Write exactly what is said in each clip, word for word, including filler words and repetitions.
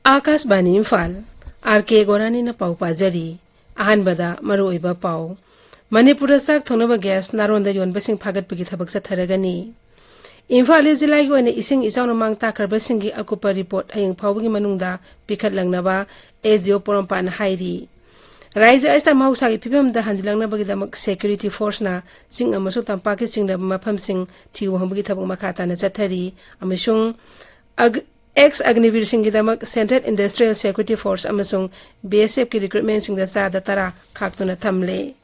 ꯑꯥꯀꯥꯁꯕꯥꯅꯤ Imphal, R ꯀꯦ ꯒꯣꯔꯥꯅꯤꯅ ꯄꯥꯎ ꯄꯥꯖꯔꯤ꯫ ꯑꯍꯥꯟꯕꯗ ꯃꯔꯨꯑꯣꯏꯕ ꯄꯥꯎ꯫ ꯃꯅꯤꯄꯨꯔꯗ ꯆꯥꯛ ꯊꯣꯡꯅꯕ ꯒ꯭ꯌꯥꯁ ꯅꯥꯔꯣꯟꯗ ꯌꯣꯟꯕꯁꯤꯡ ꯐꯥꯒꯠꯄꯒꯤ ꯊꯕꯛ ꯆꯠꯊꯔꯒꯅꯤ꯫ ꯏꯝꯐꯥꯜ ꯏꯁ ꯖꯤꯂꯥꯒꯤ ꯑꯣꯏꯅ ꯏꯁꯤꯡ ꯏꯆꯥꯎꯅ ꯃꯥꯡ ꯇꯥꯛꯈ꯭ꯔꯕꯁꯤꯡꯒꯤ ꯑꯀꯨꯞꯄ ꯔꯤꯄꯣꯔꯠ ꯍꯌꯦꯡ ꯐꯥꯎꯕꯒꯤ ꯃꯅꯨꯡꯗ ꯄꯤꯈꯠꯂꯛꯅꯕ ꯑꯦꯁ ꯗꯤ ꯑꯣ ꯄꯣꯔꯣꯝꯄꯥꯠꯅ ꯍꯥꯏꯔꯤ꯫ ꯔꯥꯖ꯭ꯌ ꯑꯁꯤꯗ ꯃꯍꯧꯁꯥꯒꯤ ꯐꯤꯕꯝꯗ ꯍꯟꯖꯤꯜꯂꯛꯅꯕꯒꯤꯗꯃꯛ ꯁꯦꯀ꯭ꯌꯨꯔꯤꯇꯤ ꯐꯣꯔꯁꯅ ꯆꯤꯡ ꯑꯃꯁꯨꯡ ꯇꯝꯄꯥꯛꯀꯤ ꯆꯤꯡꯗꯝ ꯃꯐꯝꯁꯤꯡ ꯊꯤꯕ ꯍꯨꯝꯕꯒꯤ ꯊꯕꯛ ꯃꯈꯥ ꯇꯥꯅ ꯆꯠꯊꯔꯤ ꯑꯃꯁꯨꯡ ꯑꯒ-, ꯑꯦꯛꯁ ꯑꯒꯅꯤꯕꯤꯔꯁꯤꯡꯒꯤꯗꯃꯛ ꯁꯦꯟꯇ꯭ꯔꯦꯜ ꯏꯟꯗꯁꯇ꯭ꯔꯤꯌꯦꯜ ꯁꯦꯀ꯭ꯌꯨꯔꯤꯇꯤ ꯐꯣꯔꯁ ꯑꯃꯁꯨꯡ ꯕꯤ ꯑꯦꯁ ꯑꯦꯐꯀꯤ ꯔꯤꯀ꯭ꯔꯨꯠꯃꯦꯟꯁꯤꯡꯗ ꯆꯥꯗ ꯇꯔꯥ ꯈꯥꯛꯇꯨꯅ ꯊꯝꯂꯦ꯫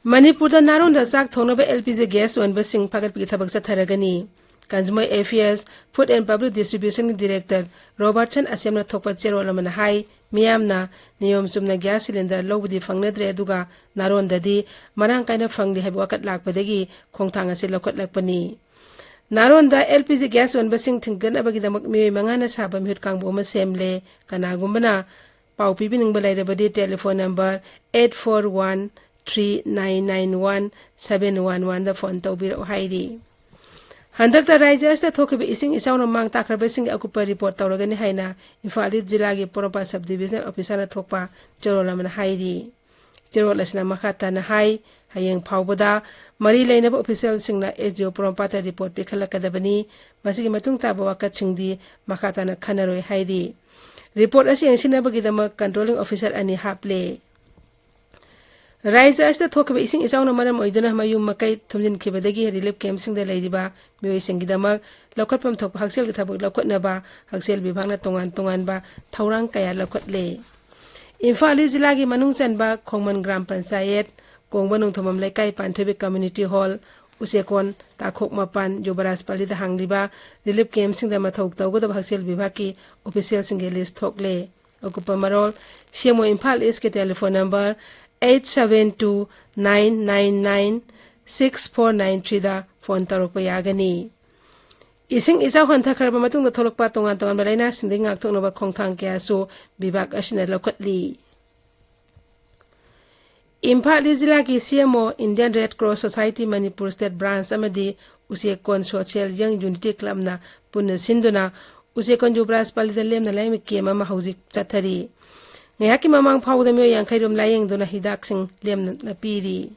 ꯃꯅꯤꯄꯨꯔꯗ ꯅꯥꯔꯣꯟꯗ ꯆꯥꯛ ꯊꯣꯡꯅꯕ ꯑꯦꯜ ꯄꯤ ꯖꯤ ꯒ꯭ꯌꯥꯁ ꯌꯣꯟꯕꯁꯤꯡ ꯐꯥꯒꯠꯄꯒꯤ ꯊꯕꯛ ꯆꯠꯊꯔꯒꯅꯤ꯫ Consumer Affairs, Food and Public Distribution Director Robertson ꯑꯁꯦꯝꯅ ꯊꯣꯛꯄ ꯆꯦꯔꯣꯜ ꯑꯃꯅ ꯍꯥꯏ, ꯃꯤꯌꯥꯝꯅ ꯅꯤꯌꯣꯝ ꯆꯨꯝꯅ ꯒ꯭ꯌꯥꯁ ꯁꯤꯂꯤꯟꯗꯔ ꯂꯧꯕꯗꯤ ꯐꯪꯅꯗ꯭ꯔꯦ, ꯑꯗꯨꯒ ꯅꯥꯔꯣꯟꯗꯗꯤ ꯃꯔꯥꯡ ꯀꯥꯏꯅ ꯐꯪꯂꯤ ꯍꯥꯏꯕ ꯋꯥꯀꯠ ꯂꯥꯛꯄꯗꯒꯤ ꯈꯣꯡꯊꯥꯡ ꯑꯁꯤ ꯂꯧꯈꯠꯂꯛꯄꯅꯤ꯫ ꯅꯥꯔꯣꯟꯗ ꯑꯦꯜ ꯄꯤ ꯖꯤ ꯒ꯭ꯌꯥꯁ ꯌꯣꯟꯕꯁꯤꯡ ꯊꯤꯡꯒꯠꯅꯕꯒꯤꯗꯃꯛ ꯃꯤꯑꯣꯏ ꯃꯉꯥꯅ ꯁꯥꯕ ꯃꯤꯍꯨꯠ ꯀꯥꯡꯕꯨ ꯑꯃ ꯁꯦꯝꯂꯦ꯫ ꯀꯅꯥꯒꯨꯝꯕꯅ ꯄꯥꯎ ꯄꯤꯕꯤꯅꯤꯡꯕ ꯂꯩꯔꯕꯗꯤ telephone number eight four one three nine nine one seven one one ꯗ ꯐꯣꯟ ꯇꯧꯕꯤꯔꯛꯎ ꯍꯥꯏꯔꯤ꯫ ꯍꯟꯗꯛꯇ ꯔꯥꯖ꯭ꯌ ꯑꯁꯤꯗ ꯊꯣꯛꯈꯤꯕ ꯏꯁꯤꯡ ꯏꯆꯥꯎꯅ ꯃꯥꯡ ꯇꯥꯛꯈ꯭ꯔꯕꯁꯤꯡꯒꯤ ꯑꯀꯨꯞꯄ ꯔꯤꯄꯣꯔꯠ ꯇꯧꯔꯒꯅꯤ ꯍꯥꯏꯅ ꯏꯝꯐꯥꯜ ꯏꯁ ꯖꯤꯂꯥꯒꯤ ꯄꯣꯔꯣꯝꯄꯥꯠ ꯁꯕ ꯗꯤꯕꯤꯖꯅꯦꯜ ꯑꯣꯐꯤꯁꯥꯔꯅ ꯊꯣꯛꯄ ꯆꯦꯔꯣꯜ ꯑꯃꯅ ꯍꯥꯏꯔꯤ꯫ ꯆꯦꯔꯣꯜ ꯑꯁꯤꯅ ꯃꯈꯥ ꯇꯥꯅ ꯍꯥꯏ, ꯍꯌꯦꯡ ꯐꯥꯎꯕꯗ ꯃꯔꯤ ꯂꯩꯅꯕ ꯑꯣꯐꯤꯁꯤꯌꯦꯜꯁꯤꯡꯅ ꯑꯦꯁ ꯗꯤ ꯑꯣ ꯄꯣꯔꯣꯝꯄꯥꯠꯇ ꯔꯤꯄꯣꯔꯠ ꯄꯤꯈꯠꯂꯛꯀꯗꯕꯅꯤ꯫ ꯃꯁꯤꯒꯤ ꯃꯇꯨꯡ ꯇꯥꯕ ꯋꯥꯀꯠꯁꯤꯡꯗꯤ ꯃꯈꯥ ꯇꯥꯅ ꯈꯟꯅꯔꯣꯏ ꯍꯥꯏꯔꯤ꯫ ꯔꯤꯄꯣꯔꯠ ꯑꯁꯤ ꯌꯦꯡꯁꯤꯟꯅꯕꯒꯤꯗꯃꯛ ꯀꯟꯇ꯭ꯔꯣꯂꯤꯡ ꯑꯣꯐꯤꯁꯥꯔ ꯑꯅꯤ ꯍꯥꯞꯂꯦ꯫ ꯔꯥꯖ꯭ꯌ ꯑꯁꯤꯗ ꯊꯣꯛꯈꯤꯕ ꯏꯁꯤꯡ ꯏꯆꯥꯎꯅ ꯃꯔꯝ ꯑꯣꯏꯗꯨꯅ ꯃꯌꯨꯝ ꯃꯀꯩ ꯊꯨꯝꯖꯤꯟꯈꯤꯕꯗꯒꯤ ꯔꯤꯂꯤꯐ ꯀꯦꯝꯞꯁꯤꯡꯗ ꯂꯩꯔꯤꯕ ꯃꯤꯑꯣꯏꯁꯤꯡꯒꯤꯗꯃꯛ ꯂꯧꯈꯠꯐꯝ ꯊꯣꯛꯄ ꯍꯛꯁꯦꯜꯒꯤ ꯊꯕꯛ ꯂꯧꯈꯠꯅꯕ ꯍꯛꯁꯦꯜ ꯚꯤꯚꯥꯒꯅ ꯇꯣꯉꯥꯟ ꯇꯣꯉꯥꯟꯕ ꯊꯧꯔꯥꯡ ꯀꯌꯥ ꯂꯧꯈꯠꯂꯦ꯫ ꯏꯝꯐꯥꯜ ꯏꯁ ꯖꯤꯂꯥꯒꯤ ꯃꯅꯨꯡ ꯆꯟꯕ ꯈꯣꯡꯃꯟ ꯒ꯭ꯔꯥꯝ ꯄꯟꯆꯥꯌꯦꯠ, ꯀꯣꯡꯕ ꯅꯣꯡꯊꯣꯝꯕꯝ ꯂꯩꯀꯥꯏ, ꯄꯥꯟꯊꯣꯏꯕꯤ ꯀꯝꯃ꯭ꯌꯨꯅꯤꯇꯤ ꯍꯣꯜ, ꯎꯆꯦꯛꯀꯣꯟ, ꯇꯥꯈꯣꯛ ꯃꯄꯥꯟ, ꯌꯨꯕꯔꯥꯖ ꯄꯜꯂꯤꯗ ꯍꯥꯡꯂꯤꯕ ꯔꯤꯂꯤꯐ ꯀꯦꯝꯞꯁꯤꯡꯗ ꯃꯊꯧ ꯇꯧꯒꯗꯕ ꯍꯛꯁꯦꯜ ꯚꯤꯚꯥꯒꯀꯤ ꯑꯣꯐꯤꯁꯤꯌꯦꯜꯁꯤꯡꯒꯤ ꯂꯤꯁ ꯊꯣꯛꯂꯦ꯫ ꯑꯀꯨꯞꯄ ꯃꯔꯣꯜ, ꯁꯤ ꯑꯦꯝ ꯑꯣ ꯏꯝꯐꯥꯜ ꯏꯁꯀꯤ telephone number eight seven two nine nine nine six four nine three ꯗ ꯐꯣꯟ ꯇꯧꯔꯛꯄ ꯌꯥꯒꯅꯤ꯫ ꯏꯁꯤꯡ ꯏꯆꯥꯎ ꯍꯟꯊꯈ꯭ꯔꯕ ꯃꯇꯨꯡꯗ ꯊꯣꯛꯂꯛꯄ ꯇꯣꯉꯥꯟ ꯇꯣꯉꯥꯟꯕ ꯂꯥꯏꯅꯥꯁꯤꯡꯗꯒꯤ ꯉꯥꯛꯊꯣꯛꯅꯕ ꯈꯣꯡꯊꯥꯡ ꯀꯌꯥꯁꯨ ꯕꯤꯚꯥꯒ ꯑꯁꯤꯅ ꯂꯧꯈꯠꯂꯤ꯫ ꯏꯝꯐꯥꯜ ꯏꯁ ꯖꯤꯂꯥꯒꯤ ꯁꯤ M O, Indian Red Cross Society Manipur State Branch ꯑꯃꯗꯤ ꯎꯆꯦꯛꯀꯣꯟ Social Young Unity Clubꯅ ꯄꯨꯟꯅ ꯁꯤꯟꯗꯨꯅ ꯎꯆꯦꯛꯀꯣꯟ ꯌꯨꯕ꯭ꯔꯥꯖ ꯄꯜꯂꯤꯗ ꯂꯦꯝꯅ ꯂꯥꯏꯌꯦꯡꯕ ꯀꯦꯝ ꯑꯃ ꯍꯧꯖꯤꯛ ꯆꯠꯊꯔꯤ꯫ ꯉꯥꯏꯍꯥꯛꯀꯤ ꯃꯃꯥꯡ ꯐꯥꯎꯕꯗ ꯃꯤꯑꯣꯏ ꯌꯥꯡꯈꯩ ꯔꯣꯝ ꯂꯥꯏꯌꯦꯡꯗꯨꯅ ꯍꯤꯗꯥꯛꯁꯤꯡ ꯂꯦꯝꯅ ꯄꯤꯔꯤ꯫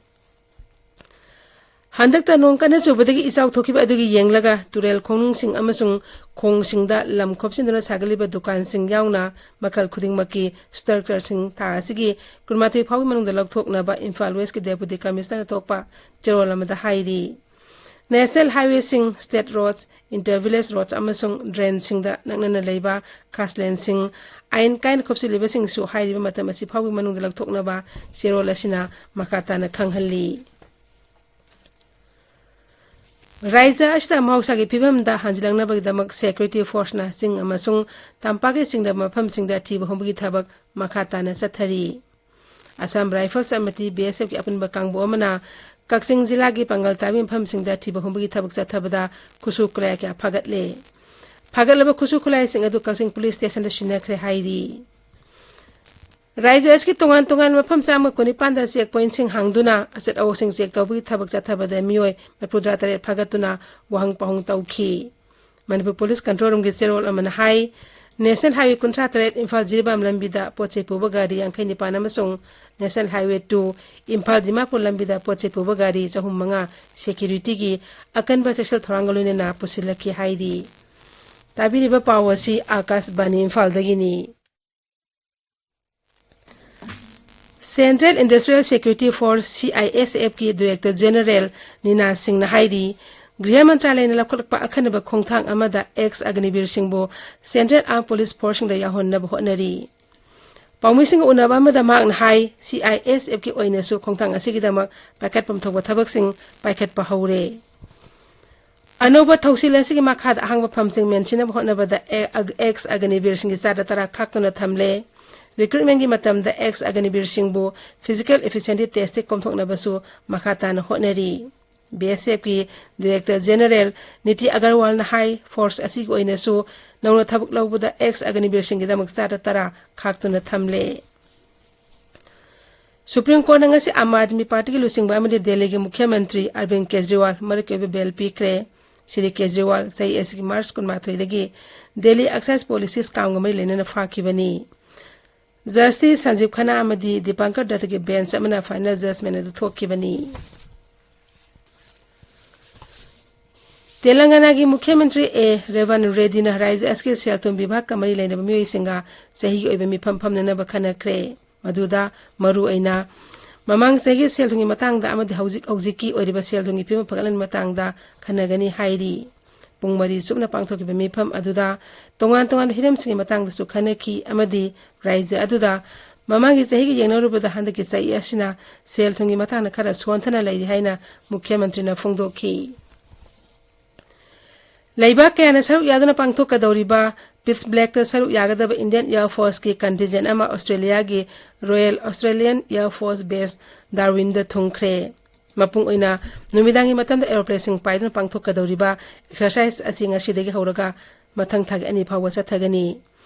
ꯍꯟꯗꯛꯇ ꯅꯣꯡ ꯀꯟꯅ ꯆꯨꯕꯗꯒꯤ ꯏꯆꯥꯎ ꯊꯣꯛꯈꯤꯕ ꯑꯗꯨꯒꯤ ꯌꯦꯡꯂꯒ ꯇꯨꯔꯦꯜ ꯈꯣꯡꯅꯨꯡꯁꯤꯡ ꯑꯃꯁꯨꯡ ꯈꯣꯡꯁꯤꯡꯗ ꯂꯝ ꯈꯣꯞꯆꯤꯟꯗꯨꯅ ꯁꯥꯒꯠꯂꯤꯕ ꯗꯨꯀꯥꯟꯁꯤꯡ ꯌꯥꯎꯅ ꯃꯈꯜ ꯈꯨꯗꯤꯡꯃꯛꯀꯤ ꯁ꯭ꯇꯔꯛꯆꯔꯁꯤꯡ ꯊꯥ ꯑꯁꯤꯒꯤ ꯀꯨꯟꯃꯥꯊꯣꯏ ꯐꯥꯎꯒꯤ ꯃꯅꯨꯡꯗ ꯂꯧꯊꯣꯛꯅꯕ ꯏꯝꯐꯥꯜ ꯋꯦꯁꯀꯤ ꯗꯦꯄꯨꯇꯤ ꯀꯃꯤꯁꯅꯔꯅ ꯊꯣꯛꯄ ꯆꯦꯔꯣꯜ ꯑꯃꯗ ꯍꯥꯏꯔꯤ꯫ ꯅꯦꯁꯅꯦꯜ ꯍꯥꯏꯋꯦꯁꯤꯡ, state roads, inter village roads ꯑꯃꯁꯨꯡ ꯗ꯭ꯔꯦꯟꯁꯤꯡꯗ ꯅꯛꯅꯅ ꯂꯩꯕ ꯈꯥꯁꯂꯦꯟꯁꯤꯡ ꯑꯥꯏꯟ ꯀꯥꯏꯅ ꯈꯨꯞꯁꯤꯜꯂꯤꯕꯁꯤꯡꯁꯨ ꯍꯥꯏꯔꯤꯕ ꯃꯇꯝ ꯑꯁꯤ ꯐꯥꯎꯒꯤ ꯃꯅꯨꯡꯗ ꯂꯧꯊꯣꯛꯅꯕ ꯆꯦꯔꯣꯜ ꯑꯁꯤꯅ ꯃꯈꯥ ꯇꯥꯅ ꯈꯪꯍꯜꯂꯤ꯫ ꯔꯥꯏꯖ꯭ꯌ ꯑꯁꯤꯗ ꯃꯍꯧꯁꯥꯒꯤ ꯐꯤꯕꯝꯗ ꯍꯟꯖꯤꯜꯂꯛꯅꯕꯒꯤꯗꯃꯛ ꯁꯦꯀ꯭ꯌꯨꯔꯤꯇꯤ ꯐꯣꯔꯁꯅ ꯆꯤꯡ ꯑꯃꯁꯨꯡ ꯇꯝꯄꯥꯛꯀꯤ ꯆꯤꯡꯗꯝ ꯃꯐꯝꯁꯤꯡꯗ ꯊꯤꯕ ꯍꯨꯝꯕꯒꯤ ꯊꯕꯛ ꯃꯈꯥ ꯇꯥꯅ ꯆꯠꯊꯔꯤ꯫ ꯑꯁꯥꯝ ꯔꯥꯏꯐꯜꯁ ꯑꯃꯗꯤ ꯕꯤ ꯑꯦꯁ ꯑꯦꯐꯀꯤ ꯑꯄꯨꯟꯕ ꯀꯥꯡꯕꯨ ꯑꯃꯅ ꯀꯛꯆꯤꯡ ꯖꯤꯂꯥꯒꯤ ꯄꯥꯡꯒꯜ ꯇꯥꯕꯤ ꯃꯐꯝꯁꯤꯡꯗ ꯊꯤꯕ ꯍꯨꯝꯕꯒꯤ ꯊꯕꯛ ꯆꯠꯊꯕꯗ ꯈꯨꯠꯁꯨ ꯈꯨꯠꯂꯥꯏ ꯀꯌꯥ ꯐꯥꯒꯠꯂꯦ꯫ ꯐꯥꯒꯠꯂꯕ ꯈꯨꯠꯁꯨ ꯈꯨꯠꯂꯥꯏꯁꯤꯡ ꯑꯗꯨ ꯀꯛꯆꯤꯡ ꯄꯨꯂꯤꯁ ꯁ꯭ꯇꯦꯁꯟꯗ ꯁꯤꯟꯅꯈ꯭ꯔꯦ ꯍꯥꯏꯔꯤ꯫ ꯔꯥꯏꯖ꯭ꯌ ꯑꯁꯤꯒꯤ ꯇꯣꯉꯥꯟ ꯇꯣꯉꯥꯟꯕ ꯃꯐꯝ ꯆꯥꯝꯃ ꯀꯨꯟꯅꯤꯄꯥꯟꯗ ꯆꯦꯛ ꯄꯣꯏꯟꯠꯁꯤꯡ ꯍꯥꯡꯗꯨꯅ ꯑꯆꯠ ꯑꯋꯣꯛꯁꯤꯡ ꯆꯦꯛ ꯇꯧꯕꯒꯤ ꯊꯕꯛ ꯆꯠꯊꯕꯗ ꯃꯤꯑꯣꯏ ꯃꯔꯤꯐꯨꯇꯔꯥ ꯇꯔꯦꯠ ꯐꯥꯒꯠꯇꯨꯅ ꯋꯥꯍꯪ ꯄꯥꯎꯍꯪ ꯇꯧꯈꯤ꯫ ꯃꯅꯤꯄꯨꯔ ꯄꯨꯂꯤꯁ ꯀꯟꯇ꯭ꯔꯣꯜ ꯔꯨꯝꯒꯤ ꯆꯦꯔꯣꯜ ꯑꯃꯅ ꯍꯥꯏ, ꯅꯦꯁꯅꯦꯜ ꯍꯥꯏꯋꯦ ꯀꯨꯟꯊ꯭ꯔꯥ ꯇꯔꯦꯠ ꯏꯝꯐꯥꯜ ꯖꯤꯔꯤꯕꯥꯝ ꯂꯝꯕꯤꯗ ꯄꯣꯠ ꯆꯩ ꯄꯨꯕ ꯒꯥꯔꯤ ꯌꯥꯡꯈꯩ ꯅꯤꯄꯥꯟ ꯑꯃꯁꯨꯡ national highway two Imphal Dimapur ꯂꯝꯕꯤꯗ ꯄꯣꯠ ꯆꯩ ꯄꯨꯕ ꯒꯥꯔꯤ ꯆꯍꯨꯝ ꯃꯉꯥ ꯁꯦꯀ꯭ꯌꯨꯔꯤꯇꯤꯒꯤ ꯑꯀꯟꯕ ꯆꯦꯛꯁꯤꯜ ꯊꯧꯔꯥꯡꯒ ꯂꯣꯏꯅꯅ ꯄꯨꯁꯤꯜꯂꯛꯈꯤ ꯍꯥꯏꯔꯤ꯫ ꯇꯥꯕꯤꯔꯤꯕ ꯄꯥꯎ ꯑꯁꯤ ꯑꯥꯀꯥꯁꯕꯥꯅꯤ ꯏꯝꯐꯥꯜꯗꯒꯤꯅꯤ꯫ Central Industrial Security Force, C I S F ꯀꯤ Director General ꯅꯤꯅꯥ ꯁꯤꯡꯅ ꯍꯥꯏꯔꯤ, ꯒ꯭ꯔꯤꯍ ꯃꯟꯇ꯭ꯔꯥꯂꯌꯅ ꯂꯧꯈꯠꯂꯛꯄ ꯑꯈꯟꯅꯕ ꯈꯣꯡꯊꯥꯡ ꯑꯃꯗ ꯑꯦꯛꯁ ꯑꯒꯅꯤꯕꯤꯔꯁꯤꯡꯕꯨ Central Armed Police Forceꯁꯤꯡꯗ ꯌꯥꯎꯍꯟꯅꯕ ꯍꯣꯠꯅꯔꯤ꯫ ꯄꯥꯎꯃꯤꯁꯤꯡꯒ ꯎꯅꯕ ꯑꯃꯗ ꯃꯍꯥꯛꯅ ꯍꯥꯏ, C I S F ꯀꯤ ꯑꯣꯏꯅꯁꯨ ꯈꯣꯡꯊꯥꯡ ꯑꯁꯤꯒꯤꯗꯃꯛ ꯄꯥꯏꯈꯠꯐꯝ ꯊꯣꯛꯄ ꯊꯕꯛꯁꯤꯡ ꯄꯥꯏꯈꯠꯄ ꯍꯧꯔꯦ꯫ ꯑꯅꯧꯕ ꯊꯧꯁꯤꯜ ꯑꯁꯤꯒꯤ ꯃꯈꯥꯗ ꯑꯍꯥꯡꯕ ꯐꯝꯁꯤꯡ ꯃꯦꯟꯁꯤꯟꯅꯕ ꯍꯣꯠꯅꯕꯗ ꯑꯦ-, ꯑꯦꯛꯁ ꯑꯒꯅꯤꯕꯤꯔꯁꯤꯡꯒꯤ ꯆꯥꯗ ꯇꯔꯥ ꯈꯥꯛꯇꯨꯅ ꯊꯝꯂꯦ꯫ ꯔꯤꯀ꯭ꯔꯨꯠꯃꯦꯟꯒꯤ ꯃꯇꯝꯗ ꯑꯦꯛꯁ ꯑꯒꯅꯤꯕꯤꯔꯁꯤꯡꯕꯨ physical efficiency testꯇ ꯀꯣꯝꯊꯣꯛꯅꯕꯁꯨ ꯃꯈꯥ ꯇꯥꯅ ꯍꯣꯠꯅꯔꯤ꯫ ꯕꯤ ꯑꯦꯁ ꯑꯦꯐꯀꯤ ꯗꯤꯔꯦꯛꯇꯔ ꯖꯦꯅꯔꯦꯜ ꯅꯤꯇꯤ ꯑꯒꯔꯋꯥꯜꯅ ꯍꯥꯏ, ꯐꯣꯔꯁ ꯑꯁꯤꯒꯤ ꯑꯣꯏꯅꯁꯨ ꯅꯧꯅ ꯊꯕꯛ ꯂꯧꯕꯗ ꯑꯦꯛꯁ ꯑꯒꯅꯤꯕꯤꯔꯁꯤꯡꯒꯤꯗꯃꯛ ꯆꯥꯗ ꯇꯔꯥ ꯈꯥꯛꯇꯨꯅ ꯊꯝꯂꯦ꯫ ꯁꯨꯄ꯭ꯔꯤꯝ ꯀꯣꯔꯠꯅ ꯉꯁꯤ ꯑꯥꯝ ꯑꯥꯗꯃꯤ ꯄꯥꯔꯇꯤꯒꯤ ꯂꯨꯆꯤꯡꯕ ꯑꯃꯗꯤ ꯗꯦꯜꯂꯤꯒꯤ ꯃꯨꯈ꯭ꯌ ꯃꯟꯇ꯭ꯔꯤ ꯑꯔꯕꯤꯟ ꯀꯦꯖ꯭ꯔꯤꯋꯥꯜ ꯃꯔꯛꯀꯤ ꯑꯣꯏꯕ ꯕꯦꯜ ꯄꯤꯈ꯭ꯔꯦ꯫ ꯁ꯭ꯔꯤ ꯀꯦꯖ꯭ꯔꯤꯋꯥꯜ ꯆꯍꯤ ꯑꯁꯤꯒꯤ ꯃꯥꯔꯆ ꯀꯨꯟꯃꯥꯊꯣꯏꯗꯒꯤ ꯗꯦꯜꯂꯤ ꯑꯦꯛꯁꯥꯏꯖ ꯄꯣꯂꯤꯁꯤ ꯁ꯭ꯀꯥꯝꯒ ꯃꯔꯤ ꯂꯩꯅꯅ ꯐꯥꯈꯤꯕꯅꯤ꯫ ꯖꯁꯇꯤꯁ ꯁꯟꯖꯤꯕ ꯈꯟꯅꯥ ꯑꯃꯗꯤ ꯗꯤꯄꯥꯡꯀꯔ ꯗꯠꯇꯒꯤ ꯕꯦꯟꯆ ꯑꯃꯅ ꯐꯥꯏꯅꯦꯜ ꯖꯖꯃꯦꯟ ꯑꯗꯨ ꯊꯣꯛꯈꯤꯕꯅꯤ꯫ ꯇꯦꯂꯪꯒꯥꯅꯥꯒꯤ ꯃꯨꯈ꯭ꯌ ꯃꯟꯇ꯭ꯔꯤ ꯑꯦ ꯔꯦꯋꯟ ꯔꯦꯗꯤꯅ ꯔꯥꯖ꯭ꯌ ꯑꯁꯤꯒꯤ ꯁꯦꯜ ꯊꯨꯝ ꯕꯤꯚꯥꯒꯀ ꯃꯔꯤ ꯂꯩꯅꯕ ꯃꯤꯑꯣꯏꯁꯤꯡꯒ ꯆꯍꯤꯒꯤ ꯑꯣꯏꯕ ꯃꯤꯐꯝ ꯐꯝꯅꯅꯕ ꯈꯟꯅꯈ꯭ꯔꯦ꯫ ꯃꯗꯨꯗ ꯃꯔꯨꯑꯣꯏꯅ ꯃꯃꯥꯡ ꯆꯍꯤꯒꯤ ꯁꯦꯜ ꯊꯨꯝꯒꯤ ꯃꯇꯥꯡꯗ ꯑꯃꯗꯤ ꯍꯧꯖꯤꯛ ꯍꯧꯖꯤꯛꯀꯤ ꯑꯣꯏꯔꯤꯕ ꯁꯦꯜ ꯊꯨꯝꯒꯤ ꯐꯤꯕꯝ ꯐꯒꯠꯍꯟꯕꯒꯤ ꯃꯇꯥꯡꯗ ꯈꯟꯅꯒꯅꯤ ꯍꯥꯏꯔꯤ꯫ ꯄꯨꯡ ꯃꯔꯤ ꯆꯨꯞꯅ ꯄꯥꯡꯊꯣꯛꯈꯤꯕ ꯃꯤꯐꯝ ꯑꯗꯨꯗ ꯇꯣꯉꯥꯟ ꯇꯣꯉꯥꯟꯕ ꯍꯤꯔꯝꯁꯤꯡꯒꯤ ꯃꯇꯥꯡꯗꯁꯨ ꯈꯟꯅꯈꯤ ꯑꯃꯗꯤ ꯔꯥꯖ꯭ꯌ ꯑꯗꯨꯗ ꯃꯃꯥꯡꯒꯤ ꯆꯍꯤꯒ ꯌꯦꯡꯅꯔꯨꯕꯗ ꯍꯟꯗꯛꯀꯤ ꯆꯍꯤ ꯑꯁꯤꯅ ꯁꯦꯜ ꯊꯨꯝꯒꯤ ꯃꯇꯥꯡꯗ ꯈꯔ ꯁꯣꯟꯊꯅ ꯂꯩꯔꯤ ꯍꯥꯏꯅ ꯃꯨꯈ꯭ꯌ ꯃꯟꯇ꯭ꯔꯤꯅ ꯐꯣꯡꯗꯣꯛꯈꯤ꯫ ꯂꯩꯕꯥꯛ ꯀꯌꯥꯅ ꯁꯔꯨꯛ ꯌꯥꯗꯨꯅ ꯄꯥꯡꯊꯣꯛꯀꯗꯧꯔꯤꯕ ꯄꯤꯠꯆ ꯕ꯭ꯂꯦꯛꯇ ꯁꯔꯨꯛ ꯌꯥꯒꯗꯕ ꯏꯟꯗꯤꯌꯟ ꯑꯦꯌꯔ ꯐꯣꯔꯁꯀꯤ ꯀꯟꯇꯤꯟꯖꯦꯟ ꯑꯃ ꯑꯣꯁꯇ꯭ꯔꯦꯂꯤꯌꯥꯒꯤ ꯔꯣꯌꯦꯜ ꯑꯣꯁꯇ꯭ꯔꯦꯂꯤꯌꯟ ꯑꯦꯌꯔ ꯐꯣꯔꯁ ꯕꯦꯁ ꯗꯥꯔꯋꯤꯟꯗ ꯊꯨꯡꯈ꯭ꯔꯦ꯫ ꯃꯄꯨꯡ ꯑꯣꯏꯅ ꯅꯨꯃꯤꯗꯥꯡꯒꯤ ꯃꯇꯝꯗ ꯑꯦꯔꯣꯄ꯭ꯂꯦꯟꯁꯤꯡ ꯄꯥꯏꯗꯨꯅ ꯄꯥꯡꯊꯣꯛꯀꯗꯧꯔꯤꯕ ꯑꯦꯛꯁꯔꯁꯥꯏꯖ ꯑꯁꯤ ꯉꯁꯤꯗꯒꯤ ꯍꯧꯔꯒ ꯃꯊꯪ ꯊꯥꯒꯤ ꯑꯅꯤ ꯐꯥꯎꯕ ꯆꯠꯊꯒꯅꯤ꯫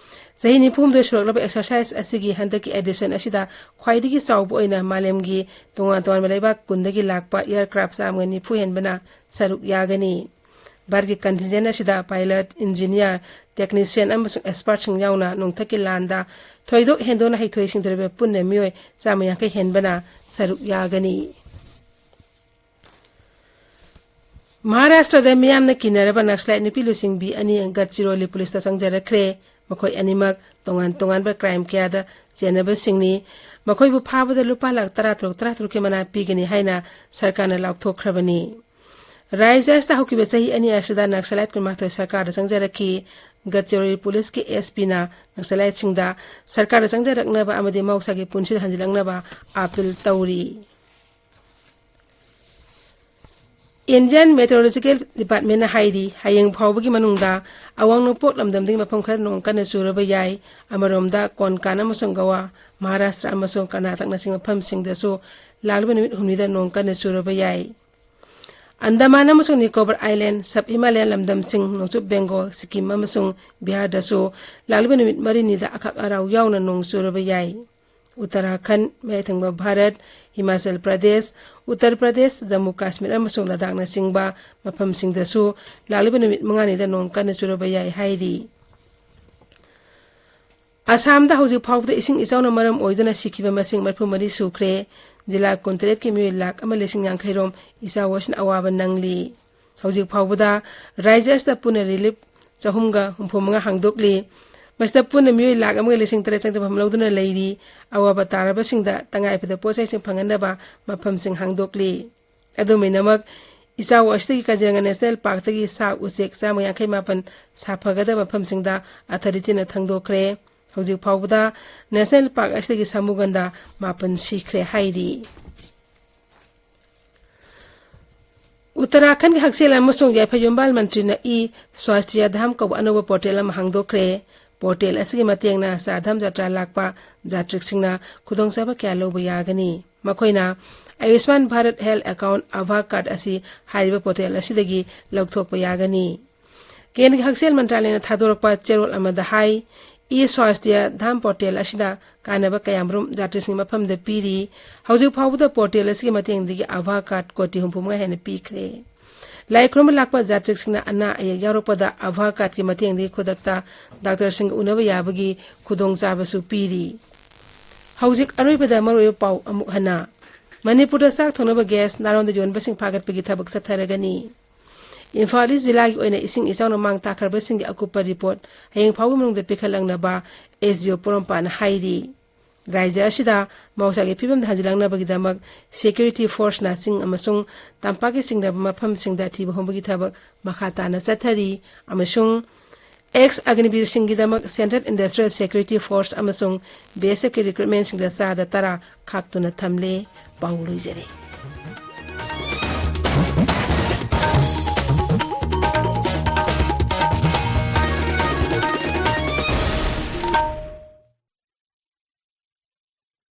ꯆꯍꯤ ꯅꯤꯐꯨ ꯍꯨꯝꯗꯣꯏ ꯁꯨꯔꯛꯂꯕ ꯑꯦꯛꯁꯔꯁꯥꯏꯖ ꯑꯁꯤꯒꯤ ꯍꯟꯗꯛꯀꯤ ꯑꯦꯗꯤꯁꯟ ꯑꯁꯤꯗ ꯈ꯭ꯋꯥꯏꯗꯒꯤ ꯆꯥꯎꯕ ꯑꯣꯏꯅ ꯃꯥꯂꯦꯝꯒꯤ ꯇꯣꯉꯥꯟ ꯇꯣꯉꯥꯟꯕ ꯂꯩꯕꯥꯛ ꯀꯨꯟꯗꯒꯤ ꯂꯥꯛꯄ ꯑꯦꯌꯔꯀ꯭ꯔꯥꯐ ꯆꯥꯝꯃꯒ ꯅꯤꯐꯨ ꯍꯦꯟꯕꯅ ꯁꯔꯨꯛ ꯌꯥꯒꯅꯤ꯫ ꯚꯥꯔꯠꯀꯤ ꯀꯟꯇꯤꯟꯖꯦꯟ ꯑꯁꯤꯗ ꯄꯥꯏꯂꯠ, ꯏꯟꯖꯤꯅꯤꯌꯥꯔ, ꯇꯦꯛꯅꯤꯁꯤꯌꯟ ꯑꯃꯁꯨꯡ ꯑꯦꯛꯁꯄꯔꯠꯁꯤꯡ ꯌꯥꯎꯅ ꯅꯣꯡꯊꯛꯀꯤ ꯂꯥꯟꯗ ꯊꯣꯏꯗꯣꯛ ꯍꯦꯟꯗꯣꯛꯅ ꯍꯩꯊꯣꯏ ꯁꯤꯡꯊꯣꯏꯔꯕ ꯄꯨꯟꯅ ꯃꯤꯑꯣꯏ ꯆꯥꯝꯃ ꯌꯥꯡꯈꯩ ꯍꯦꯟꯕꯅ ꯁꯔꯨꯛ ꯌꯥꯒꯅꯤ꯫ ꯃꯍꯥꯔꯥꯁꯇ꯭ꯔꯗ ꯃꯤꯌꯥꯝꯅ ꯀꯤꯅꯔꯕ ꯅꯛꯁꯂꯥꯏꯠ ꯅꯨꯄꯤ ꯂꯨꯆꯤꯡꯕꯤ ꯑꯅꯤ ꯒꯗꯆꯤꯔꯣꯂꯤ ꯄꯨꯂꯤꯁꯇ ꯆꯪꯖꯔꯛꯈ꯭ꯔꯦ꯫ ꯃꯈꯣꯏ ꯑꯅꯤꯃꯛ ꯇꯣꯉꯥꯟ ꯇꯣꯉꯥꯟꯕ ꯀ꯭ꯔꯥꯏꯝ ꯀꯌꯥꯗ ꯆꯦꯟꯅꯕꯁꯤꯡꯅꯤ꯫ ꯃꯈꯣꯏꯕꯨ ꯐꯥꯕꯗ ꯂꯨꯄꯥ ꯂꯥꯈ ꯇꯔꯥꯇꯔꯨꯛ, ꯇꯔꯥꯇꯔꯨꯛꯀꯤ ꯃꯅꯥ ꯄꯤꯒꯅꯤ ꯍꯥꯏꯅ ꯁꯔꯀꯥꯔꯅ ꯂꯥꯎꯊꯣꯛꯈ꯭ꯔꯕꯅꯤ꯫ ꯔꯥꯏꯖ꯭ꯌ ꯑꯁꯤꯗ ꯍꯧꯈꯤꯕ ꯆꯍꯤ ꯑꯅꯤ ꯑꯁꯤꯗ ꯅꯛꯁꯂꯥꯏꯠ ꯀꯨꯟꯃꯥꯊꯣꯏ ꯁꯔꯀꯥꯔꯗ ꯆꯪꯖꯔꯛꯈꯤ꯫ ꯒꯗꯆꯤꯔꯣꯂꯤ ꯄꯨꯂꯤꯁꯀꯤ ꯑꯦꯁ ꯄꯤꯅ ꯅꯛꯁꯂꯥꯏꯠꯁꯤꯡꯗ ꯁꯔꯀꯥꯔꯗ ꯆꯪꯖꯔꯛꯅꯕ ꯑꯃꯗꯤ ꯃꯍꯧꯁꯥꯒꯤ ꯄꯨꯟꯁꯤꯗ ꯍꯟꯖꯤꯜꯂꯛꯅꯕ ꯑꯥꯄꯤꯜ ꯇꯧꯔꯤ꯫ ꯏꯟꯗꯤꯌꯟ ꯃꯦꯇꯤꯑꯣꯔꯣꯂꯣꯖꯤꯀꯦꯜ ꯗꯤꯄꯥꯔꯠꯃꯦꯟꯅ ꯍꯥꯏꯔꯤ, ꯍꯌꯦꯡ ꯐꯥꯎꯕꯒꯤ ꯃꯅꯨꯡꯗ ꯑꯋꯥꯡ ꯅꯣꯡꯄꯣꯛ ꯂꯝꯗꯝꯗꯒꯤ ꯃꯐꯝ ꯈꯔ ꯅꯣꯡ ꯀꯟꯅ ꯆꯨꯔꯕ ꯌꯥꯏ꯫ ꯑꯃꯔꯣꯝꯗ ꯀꯣꯟꯀꯥꯟ ꯑꯃꯁꯨꯡ ꯒꯋꯥ, ꯃꯍꯥꯔꯥꯁꯇ꯭ꯔ ꯑꯃꯁꯨꯡ ꯀꯔꯅꯥꯇꯛꯅꯆꯤꯡꯕ ꯃꯐꯝꯁꯤꯡꯗꯁꯨ ꯂꯥꯛꯂꯤꯕ ꯅꯨꯃꯤꯠ ꯍꯨꯝꯅꯤꯗ ꯅꯣꯡ ꯀꯟꯅ ꯆꯨꯔꯕ ꯌꯥꯏ꯫ ꯑꯟꯗꯃꯥꯟ ꯑꯃꯁꯨꯡ ꯅꯤꯀꯣꯕꯔ ꯑꯥꯏꯂꯦꯟ, ꯁꯕ ꯍꯤꯃꯥꯂꯌꯥꯟ ꯂꯝꯗꯝꯁꯤꯡ, ꯅꯣꯡꯆꯨꯞ ꯕꯦꯡꯒꯣꯜ, ꯁꯤꯛꯀꯤꯝ ꯑꯃꯁꯨꯡ ꯕꯤꯍꯥꯔꯗꯁꯨ ꯂꯥꯛꯂꯤꯕ ꯅꯨꯃꯤꯠ ꯃꯔꯤꯅꯤꯗ ꯑꯈꯥꯛ ꯑꯔꯥꯎ ꯌꯥꯎꯅ ꯅꯣꯡ ꯆꯨꯔꯕ ꯌꯥꯏ꯫ ꯎꯠꯇꯔꯥꯈꯟꯗ, ꯃꯌꯥꯏ ꯊꯪꯕ ꯚꯥꯔꯠ, ꯍꯤꯃꯥꯆꯜ ꯄ꯭ꯔꯗꯦꯁ, ꯎꯠꯇꯔ ꯄ꯭ꯔꯗꯦꯁ, ꯖꯝꯃꯨ ꯀꯥꯁꯃꯤꯔ ꯑꯃꯁꯨꯡ ꯂꯗꯥꯈꯅꯆꯤꯡꯕ ꯃꯐꯝꯁꯤꯡꯗꯁꯨ ꯂꯥꯛꯂꯤꯕ ꯅꯨꯃꯤꯠ ꯃꯉꯥꯅꯤꯗ ꯅꯣꯡ ꯀꯟꯅ ꯆꯨꯔꯕ ꯌꯥꯏ ꯍꯥꯏꯔꯤ꯫ ꯑꯁꯥꯝꯗ ꯍꯧꯖꯤꯛ ꯐꯥꯎꯕꯗ ꯏꯁꯤꯡ ꯏꯆꯥꯎꯅ ꯃꯔꯝ ꯑꯣꯏꯗꯨꯅ ꯁꯤꯈꯤꯕ ꯃꯁꯤꯡ ꯃꯔꯤꯐꯨ ꯃꯔꯤ ꯁꯨꯈ꯭ꯔꯦ꯫ ꯖꯤꯂꯥ ꯀꯨꯟꯇꯔꯦꯠꯀꯤ ꯃꯤꯑꯣꯏ ꯂꯥꯈ ꯑꯃ ꯂꯤꯁꯤꯡ ꯌꯥꯡꯈꯩ ꯔꯣꯝ ꯏꯆꯥꯎ ꯑꯁꯤꯅ ꯑꯋꯥꯕ ꯅꯪꯂꯤ꯫ ꯍꯧꯖꯤꯛ ꯐꯥꯎꯕꯗ ꯔꯥꯖ꯭ꯌ ꯑꯁꯤꯗ ꯄꯨꯟꯅ ꯔꯤꯂꯤꯐ ꯆꯍꯨꯝꯒ ꯍꯨꯝꯐꯨ ꯃꯉꯥ ꯍꯥꯡꯗꯣꯛꯂꯤ꯫ ꯃꯁꯤꯗ ꯄꯨꯟꯅ ꯃꯤꯑꯣꯏ ꯂꯥꯈ ꯑꯃꯒ ꯂꯤꯁꯤꯡ ꯇꯔꯦꯠ ꯆꯪꯗꯕ ꯐꯝ ꯂꯧꯗꯨꯅ ꯂꯩꯔꯤ꯫ ꯑꯋꯥꯕ ꯇꯥꯔꯕꯁꯤꯡꯗ ꯇꯉꯥꯏꯐꯗꯕ ꯄꯣꯠ ꯆꯩꯁꯤꯡ ꯐꯪꯍꯟꯅꯕ ꯃꯐꯝꯁꯤꯡ ꯍꯥꯡꯗꯣꯛꯂꯤ꯫ ꯑꯗꯨꯝ ꯑꯣꯏꯅꯃꯛ, ꯏꯆꯥꯎ ꯑꯁꯤꯗꯒꯤ ꯀꯥꯖꯤꯔꯪꯒ ꯅꯦꯁꯅꯦꯜ ꯄꯥꯔꯛꯇꯒꯤ ꯁꯥ ꯎꯆꯦꯛ ꯆꯥꯝꯃ ꯌꯥꯡꯈꯩ ꯃꯥꯄꯟ ꯁꯥꯐꯒꯗꯕ ꯃꯐꯝꯁꯤꯡꯗ ꯑꯊꯣꯔꯤꯇꯤꯅ ꯊꯪꯗꯣꯛꯈ꯭ꯔꯦ꯫ ꯍꯧꯖꯤꯛ ꯐꯥꯎꯕꯗ ꯅꯦꯁꯅꯦꯜ ꯄꯥꯔꯛ ꯑꯁꯤꯗꯒꯤ ꯁꯥꯃꯨꯒꯟꯗꯥ ꯃꯥꯄꯟ ꯁꯤꯈ꯭ꯔꯦ ꯍꯥꯏꯔꯤ꯫ ꯎꯠꯇꯔꯥꯈꯟꯗꯒꯤ ꯍꯛꯁꯦꯜ ꯑꯃꯁꯨꯡ ꯌꯥꯏꯐ ꯌꯨꯝꯕꯥꯜ ꯃꯟꯇ꯭ꯔꯤꯅ ꯏ ꯁ꯭ꯋꯥꯁꯇꯤꯌꯥ ꯙꯥꯝ ꯀꯧꯕ ꯑꯅꯧꯕ ꯄꯣꯔꯇꯦꯜ ꯑꯃ ꯍꯥꯡꯗꯣꯛꯈ꯭ꯔꯦ꯫ ꯄꯣꯔꯇꯦꯜ ꯑꯁꯤꯒꯤ ꯃꯇꯦꯡꯅ ꯆꯥꯔꯙꯥꯝ ꯖꯥꯇ꯭ꯔꯥ ꯂꯥꯛꯄ ꯖꯥꯇ꯭ꯔꯤꯛꯁꯤꯡꯅ ꯈꯨꯗꯣꯡꯆꯥꯕ ꯀꯌꯥ ꯂꯧꯕ ꯌꯥꯒꯅꯤ꯫ ꯃꯈꯣꯏꯅ ꯑꯌꯨꯁꯃꯥꯟ ꯚꯥꯔꯠ ꯍꯦꯜꯊ ꯑꯦꯀꯥꯎꯟꯠ ꯑꯥꯚꯥ ꯀꯥꯔꯗ ꯑꯁꯤ ꯍꯥꯏꯔꯤꯕ ꯄꯣꯔꯇꯦꯜ ꯑꯁꯤꯗꯒꯤ ꯂꯧꯊꯣꯛꯄ ꯌꯥꯒꯅꯤ꯫ ꯀꯦꯟꯗ꯭ꯔꯒꯤ ꯍꯛꯁꯦꯜ ꯃꯟꯇ꯭ꯔꯥꯂꯌꯅ ꯊꯥꯗꯣꯔꯛꯄ ꯆꯦꯔꯣꯜ ꯑꯃꯗ ꯍꯥꯏ, ꯏ ꯁ꯭ꯋꯥꯁꯇꯤꯌꯥ ꯙꯥꯝ ꯄꯣꯔꯇꯦꯜ ꯑꯁꯤꯅ ꯀꯥꯟꯅꯕ ꯀꯌꯥꯃꯔꯨꯝ ꯖꯥꯇ꯭ꯔꯤꯁꯤꯡꯒꯤ ꯃꯐꯝꯗ ꯄꯤꯔꯤ꯫ ꯍꯧꯖꯤꯛ ꯐꯥꯎꯕꯗ ꯄꯣꯔꯇꯦꯜ ꯑꯁꯤꯒꯤ ꯃꯇꯦꯡꯗꯒꯤ ꯑꯥꯚꯥ ꯀꯥꯔꯗ ꯀꯣꯇꯤ ꯍꯨꯝꯐꯨ ꯃꯉꯥ ꯍꯦꯟꯅ ꯄꯤꯈ꯭ꯔꯦ꯫ ꯂꯥꯏ ꯈꯨꯔꯨꯝꯕ ꯂꯥꯛꯄ ꯖꯥꯇ꯭ꯔꯤꯛꯁꯤꯡꯅ ꯑꯅꯥ ꯑꯌꯦꯛ ꯌꯥꯎꯔꯛꯄꯗ ꯑꯥꯚꯥ ꯀꯥꯔꯗꯀꯤ ꯃꯇꯦꯡꯗꯒꯤ ꯈꯨꯗꯛꯇ ꯗꯥꯛꯇꯔꯁꯤꯡꯒ ꯎꯅꯕ ꯌꯥꯕꯒꯤ ꯈꯨꯗꯣꯡꯆꯥꯕꯁꯨ ꯄꯤꯔꯤ꯫ ꯍꯧꯖꯤꯛ ꯑꯔꯣꯏꯕꯗ ꯃꯔꯨꯑꯣꯏꯕ ꯄꯥꯎ ꯑꯃꯨꯛ ꯍꯟꯅ꯫ ꯃꯅꯤꯄꯨꯔꯗ ꯆꯥꯛ ꯊꯣꯡꯅꯕ ꯒ꯭ꯌꯥꯁ ꯅꯥꯔꯣꯟꯗ ꯌꯣꯟꯕꯁꯤꯡ ꯐꯥꯒꯠꯄꯒꯤ ꯊꯕꯛ ꯆꯠꯊꯔꯒꯅꯤ꯫ ꯏꯝꯐꯥꯜ ꯏꯁ ꯖꯤꯂꯥꯒꯤ ꯑꯣꯏꯅ ꯏꯁꯤꯡ ꯏꯆꯥꯎꯅ ꯃꯥꯡ ꯇꯥꯛꯈ꯭ꯔꯕꯁꯤꯡꯒꯤ ꯑꯀꯨꯞꯄ ꯔꯤꯄꯣꯔꯠ ꯍꯌꯦꯡ ꯐꯥꯎꯒꯤ ꯃꯅꯨꯡꯗ ꯄꯤꯈꯠꯂꯛꯅꯕ ꯑꯦꯁ ꯗꯤ ꯑꯣ ꯄꯣꯔꯣꯝꯄꯥꯅ ꯍꯥꯏꯔꯤ꯫ ꯔꯥꯖ꯭ꯌ ꯑꯁꯤꯗ ꯃꯍꯧꯁꯥꯒꯤ ꯐꯤꯕꯝꯗ ꯍꯟꯖꯤꯜꯂꯛꯅꯕꯒꯤꯗꯃꯛ ꯁꯦꯀ꯭ꯌꯨꯔꯤꯇꯤ ꯐꯣꯔꯁꯅ ꯆꯤꯡ ꯑꯃꯁꯨꯡ ꯇꯝꯄꯥꯛꯀꯤ ꯆꯤꯡꯅꯕ ꯃꯐꯝꯁꯤꯡꯗ ꯊꯤꯕ ꯍꯨꯝꯕꯒꯤ ꯊꯕꯛ ꯃꯈꯥ ꯇꯥꯅ ꯆꯠꯊꯔꯤ ꯑꯃꯁꯨꯡ ꯑꯦꯛꯁ ꯑꯒꯅꯤꯕꯤꯔꯁꯤꯡꯒꯤꯗꯃꯛ ꯁꯦꯟꯇ꯭ꯔꯦꯜ ꯏꯟꯗꯁꯇ꯭ꯔꯤꯌꯦꯜ ꯁꯦꯀ꯭ꯌꯨꯔꯤꯇꯤ ꯐꯣꯔꯁ ꯑꯃꯁꯨꯡ ꯕꯤ ꯑꯦꯁ ꯑꯦꯐꯀꯤ ꯔꯤꯀ꯭ꯔꯨꯠꯃꯦꯟꯁꯤꯡꯗ ꯆꯥꯗ ꯇꯔꯥ ꯈꯥꯛꯇꯨꯅ ꯊꯝꯂꯦ꯫ ꯄꯥꯎ ꯂꯣꯏꯖꯔꯦ꯫